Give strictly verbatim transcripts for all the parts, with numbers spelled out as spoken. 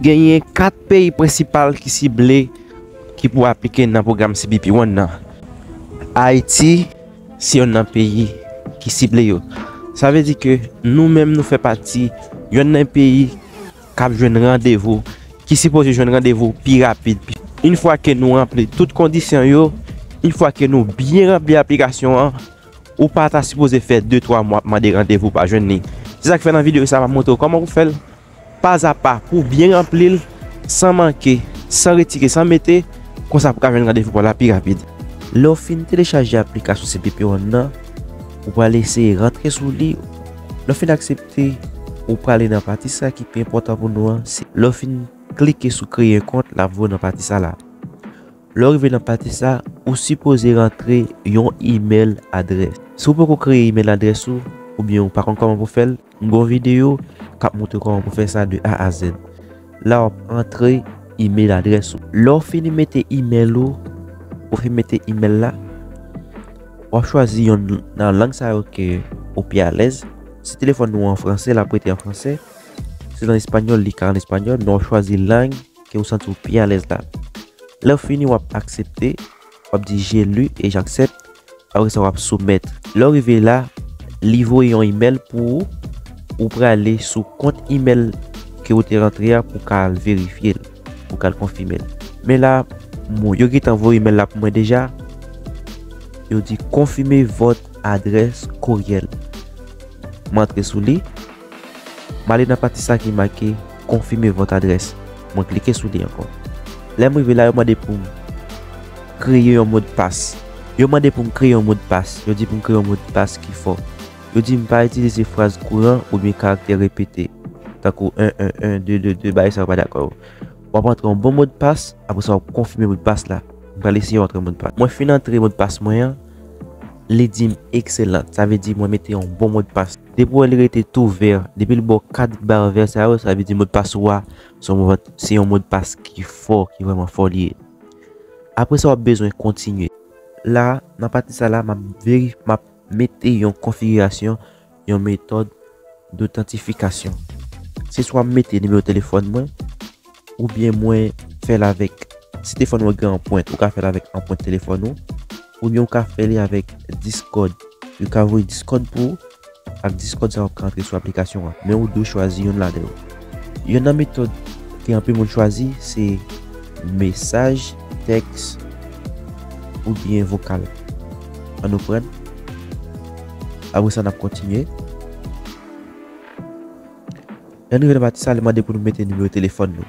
Genyen kat peyi prensipal ki sible ki pou aplike nan pwogram C B P One nan. Ayiti se yonn nan peyi ki sible yo. Sa vle di ke nou menm nou fè pati yonn nan peyi k ap jwenn randevou, ki sipoze jwenn randevou pi rapid. Yon fwa ke nou ranpli tout kondisyon yo, yon fwa ke nou byen ranpli aplikasyon an, ou pa ta sipoze fè de twa mwa ap mande randevou pa jwenn li. Se sa k fè nan videyo sa m ap montre w kòman pou fè l pazapa pou w byen ranpli l san manke, san retire, san mete, konsa pou w ka jwenn randevou pa w la pi rapid. Lè w fin telechaje aplikasyon C B P One nan, ou pral eseye rantre sou li. Lè w fin aksepte, ou prale nan pati sa ki pi enpòtan pou nou an. Se lè w fin klike sou kreye kont, l ap voye w nan pati sa la. Lè w rive nan pati sa, ou sipoze rantre yon email adrès. Si w poko kreye email adrès ou, oubyen ou pa konn kòman pou fè l, m gen yon videyo k ap montre kòman pou fè sa de A a Z. La w ap antre email adrès ou. Lè w fini mete email ou, ou fin mete email la, w ap chwazi yonn nan lang sa yo ke ou pi alèz. Si telefòn ou an franse, l ap rete an franse. Si l an espanyòl, li ka an espanyòl, men w ap chwazi lang ke ou santi w pi alèz la. Lè w fini, w ap aksepte, w ap di j'ai lu et j'accepte. Apre sa, w ap soumèt. Lè w rive la, li voye yon email pou ou. Ou prale sou kont email ke ou te rantre a pou w ka al verifye l, pou w ka al konfime l. Men la, bon, yo gentan voye email la pou mwen deja. Yo di confirmez votre adresse courriel. M antre sou li. M ale nan pati sa ki make confirmez votre adresse. Mwen klike sou li ankò. Lè m rive la, yo mande pou m kreye yon modpas. Yo mande pou m kreye yon modpas. Yo di pou m kreye yon modpas ki fò. Yo di m pa itilize fraz kouran oubyen karaktè repete, tankou en, en, en, de, de, de, bagay sa yo pa dakò yo. W ap antre yon bon modpas, apre sa w ap konfime modpas la. M pral eseye antre modpas. Mwen fin antre modpas mwen an, li di m excellent. Sa vle di mwen mete yon bon modpas. Depi w wè li rete tou vè, depi l ba w kat ba vè sa yo, sa vle di modpas ou a se yon mod-, se yon modpas ki fò, ki vrèman fò li ye. Apre sa, w ap bezwen kontinye. La, nan pati sa la, m ap verif-, m ap mete yon konfigirasyon, yon metòd dotantifikasyon. Se swa m mete nimewo telefòn mwen, oubyen mwen fè l avèk, si telefòn ou gen anprent, ou ka fè l avèk anprent telefòn ou, oubyen ou ka fè li avèk Discord. Yo ka voye Discord pou ou, ak Discord sa w ap ka antre sou aplikasyon an, men ou dwe chwazi youn ladan yo. Youn nan metòd ke anpil moun chwazi, se mesaj, tèks, oubyen vokal. Ann nou pran. Apre sa, n ap kontinye. Lè n rive nan pati sa, li mande pou nou mete nimewo telefòn nou.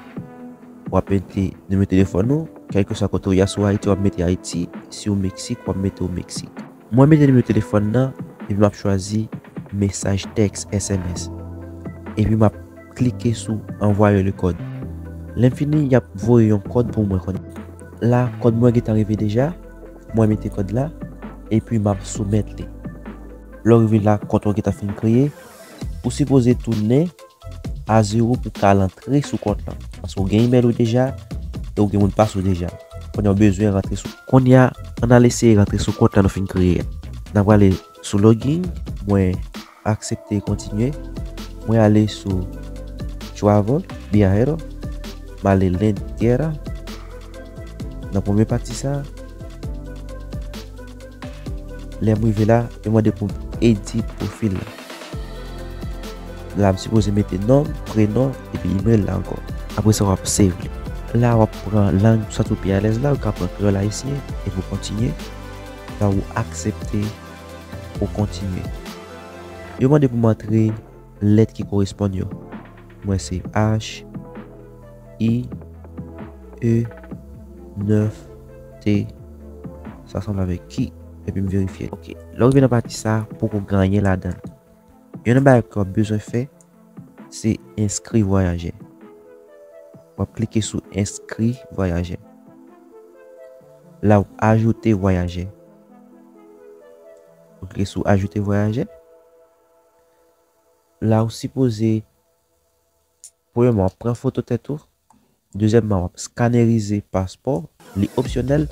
W ap mete nimewo telefòn ou, kèlkeswa kote w ye a, si w Ayiti, w ap mete Ayiti, si w Meksik, w ap mete w Meksik. Mwen mete nimewo telefòn nan, epi m ap chwazi mesaj tèks, S M S. Epi m ap klike sou envoyer le code. Lè m fini, y ap voye yon kòd pou mwen kounye a. La, kòd mwen gentan rive deja. Mwen mete kòd la, epi m ap soumèt li. Lè w rive la, kont ou gentan fin kreye. Ou sipoze tounen a zewo pou w ka al antre sou kont lan. Paske w gen email ou deja, e w gen modpas ou deja. Kounye a w bezwen rantre sou. Kounye a, ann al eseye rantre sou kont lan nou fin kreye a. N a prale sou login, mwen aksepte kontinye. Mwen ale sou travel, viajero. M ale lentera. Nan premye pati sa, lè m rive la, yo mande pou m edit pwofil la. La, m sipoze mete non m, prenon, epi email la ankò. Apre sa, w ap save li. La, w ap pran lang ou santi w pi alèz la, ou ka pran kreyòl ayisyen, epi w kontinye. La, ou aksepte, ou kontinye. Yo mande pou m antre lèt ki koresponn yo. Mwen se H, I, E, nèf, T. Sa sanble avèk ki? Epi m verifye. Ok. Lè w rive nan pati sa, poko gen anyen ladan l. Youn nan bagay ke w ap bezwen fè, se enskri vwayajè. W ap klike sou enskri vwayajè. La, w ap ajoute vwayajè. Ou klike sou ajoute vwayajè. La, ou sipoze, premyèman, w ap pran foto tèt ou. Dezyèmman, w ap skanerize paspò. Li opsyonèl.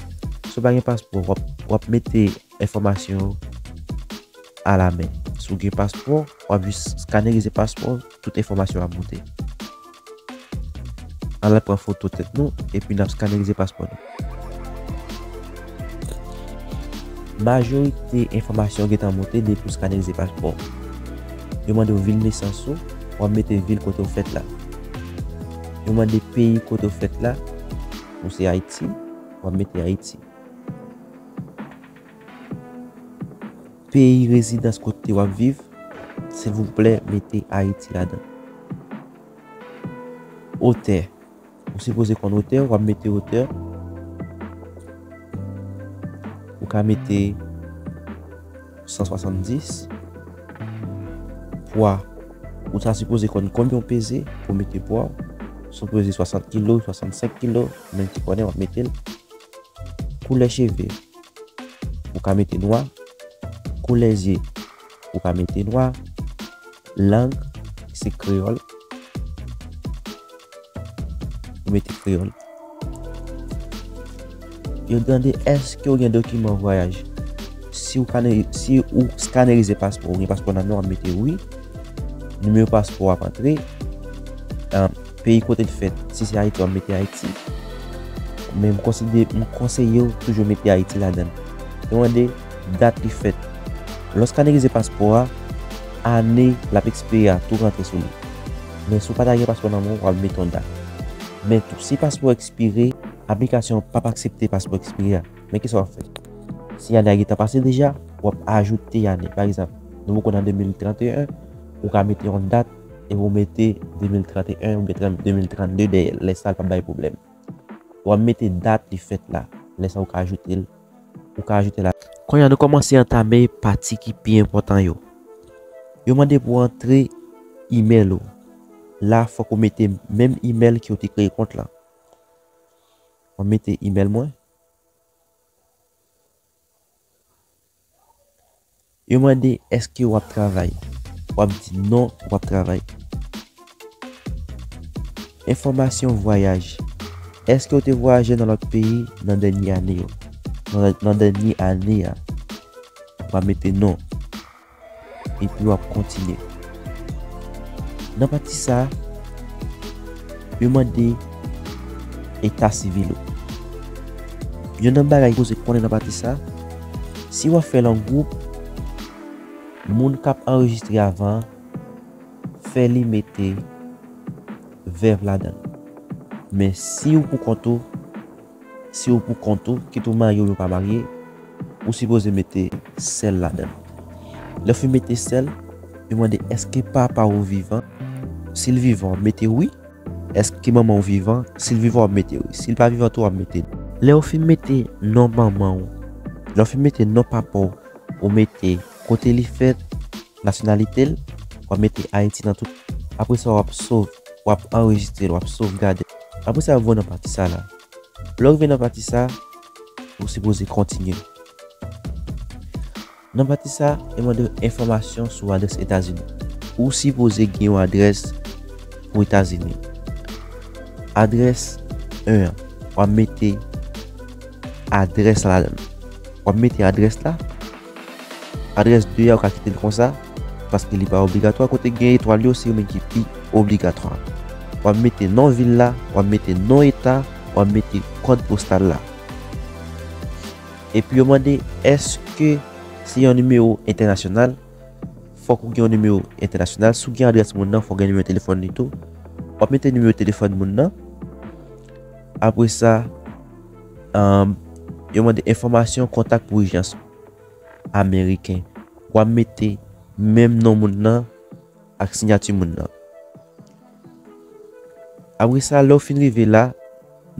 Si w pa gen paspò, w ap, w ap mete enfòmasyon yo alamen. Si w gen paspò, w ap jis skanerize paspò, tout enfòmasyon w ap monte. N al pran foto tèt nou, epi n ap skanerize paspò nou. Majorite enfòmasyon gentan monte depi w skanerize paspò. Yo mande w vil nesans ou, w ap mete vil kote w fèt la. Yo mande peyi kote w fèt la, ou se Ayiti, w ap mete Ayiti. Peyi rezidans kote w ap viv, silvouplè, mete Ayiti ladan. Otè. Ou sipoze konn otè, w ap mete otè. Ou ka mete san swasanndis. Pwa. Ou ta sipoze konn konbyen w peze pou w mete pwa w. Si w peze swasant kilo, swasannsenk kilo, menm ki konnen w ap mete l. Koulè cheve. Ou ka mete nwa. Koulè zye. Ou ka mete nwa. Lang, se kreyòl. Ou mete kreyòl. Yo mande èske w gen dokiman vwayaj. Si w kane-, si ou skanerize paspò, ou gen paspò nan men w, w ap mete wi. Nimewo paspò w ap antre. Ah, peyi kote l fèt. Si se Ayiti, w ap mete Ayiti. Men m konside-, m konseye w toujou mete Ayiti ladan l. Yo mande dat li fèt. Lè w skanerize paspò a, ane l ap ekspire a, tou rantre sou li. Men si w pa ta gen paspò nan men w, w ap mete yon dat. Men tou, si paspò ekspire, aplikasyon an p ap aksepte paspò ekspire a. Men kisa w ap fè? Si ane a gentan pase deja, w ap ajoute ane. Pa egzanp, nou poko nan de mil trannteyen, ou ka mete yon dat epi w mete de mil trannteyen oubyen de mil trannde dèyè l. Lè sa a, l p ap bay pwoblèm. W ap mete dat li fèt la. Lè sa a, ou ka ajoute l. Ou ka ajoute la. Kounye a, nou kòmanse antame pati ki pi enpòtan yo. Yo mande pou w antre imèl ou. La, fòk ou mete menm imèl ke w te kreye kont lan. Mwen mete imèl mwen. Yo mande èske w ap travay. W ap di non, w ap travay. Enfòmasyon vwayaj. Èske w te vwayaje nan lòt peyi nan dènye ane yo? Nan, nan dènye ane a. W ap mete non. Epi w ap kontinye. Nan pati sa a, yo mande eta sivil ou. Youn nan bagay ki sipoze konnen nan pati sa a, si w ap fè l an gwoup, moun k ap anrejistre avan an, fè li mete vèv ladan l. Men si w pou kont ou, si w pou kont ou, kit ou marye oubyen w pa marye, ou sipoze mete sèl ladan l. Lè w fin mete sèl, yo mande èske papa w vivan? Si l vivan, w ap mete wi. Èske manman w vivan? Si l vivan, w ap mete wi. Si l pa vivan tou, w ap mete non. Lè w fin mete non manman w, lè w fin mete non papa w, ou mete kote li fèt, nasyonalite l, w ap mete Ayiti nan tout. Apre sa, w ap sov-, w ap anrejistre l, w ap sovgade l. Apre sa, w ap vin nan pati sa la. Lè w rive nan pati sa, ou sipoze kontinye. Nan pati sa, yo mande w enfòmasyon sou adrès Etazini. Ou sipoze gen yon adrès pou Etazini. Adrès en an, w ap mete adrès la ladan l. W ap mete adrès la. Adrès de a, ou ka kite l konsa, paske li pa obligatwa. Kote gen etwal yo, se yo menm ki pi obligatwa. W ap mete non vil la, w ap mete non eta, w ap mete kòd postal la. Epi yo mande, èske se yon nimewo entènasyonal? Fòk ou gen yon nimewo entènasyonal. Si w gen adrès moun nan, fòk gen nimewo telefòn li tou. W ap mete nimewo telefòn moun nan. Apre sa, um, yo mande enfòmasyon kontak pou ijans ameriken. W ap mete menm non moun nan ak siyati moun nan. Apre sa, lè w fin rive la,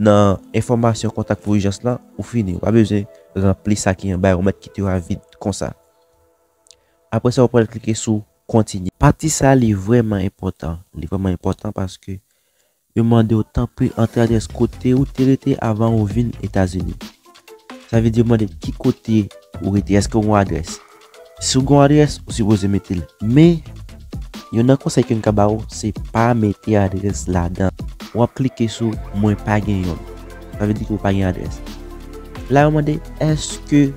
nan enfòmasyon kontak pou ijans lan, ou fini. Ou pa bezwen ranpli sa ki anba yo, ou mèt kite yo a vid konsa. Apre sa, ou pral klike sou kontinye. Pati sa, li vrèman enpòtan. Li vrèman enpòtan paske yo mande w, tanpri, antre adrès kote ou te rete avan ou vin Etazini. Sa vle di, yo mande ki kote ou rete, èske ou gen yon adrès. Si w gen yon adrès, ou sipoze mete l. Men, youn nan konsèy ke m ka ba w, se pa mete adrès ladan. W ap klike sou mwen pa gen youn. Sa vle di ke w pa gen adrès. La, yo mande, èske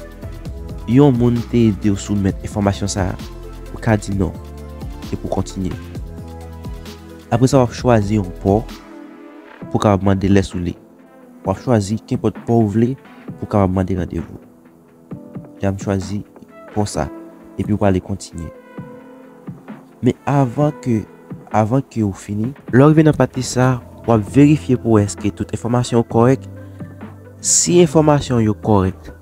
yon moun te ede w soumèt enfòmasyon sa a? Ou ka di non. Epi w kontinye. Apre sa, w ap chwazi yon pò. pou w kapab mande lè sou li. W ap chwazi kenpòt pò w vle pou w kapab mande randevou. Jan m chwazi pò sa, epi w prale kontinye. Men avan ke, avan ke w fini, lè w rive nan pati sa, w ap verifye pou wè èske tout enfòmasyon yo kòrèk. Si enfòmasyon yo kòrèk,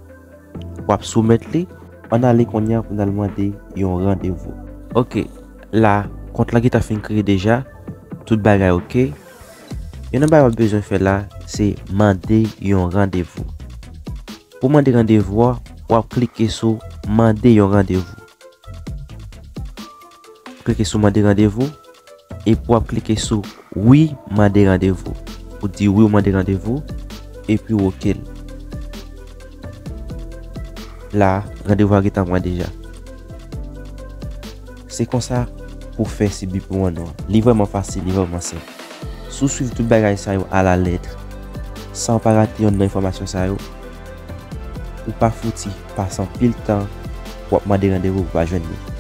w ap soumèt li. Ann ale kounye a pou n al mande yon randevou. Ok, la, kont la gentan fin kreye deja. Tout bagay ok. Youn nan bagay w ap bezwen fè la, se mande yon randevou. Pou mande randevou a, w ap klike sou mande yon randevou. Klike sou mande randevou, epi w ap klike sou wi, mande randevou. Ou di wi, w mande randevou, epi w ok l. La, randevou a gentan pran deja. Se konsa pou fè si bipo an nou an. Li vrèman fasil, li vrèman senp. Si w swiv tout bagay sa yo alalèt, san w pa rate yonn nan enfòmasyon sa yo, ou pa fouti pase anpil tan w ap mande randevou pou w pa jwenn li.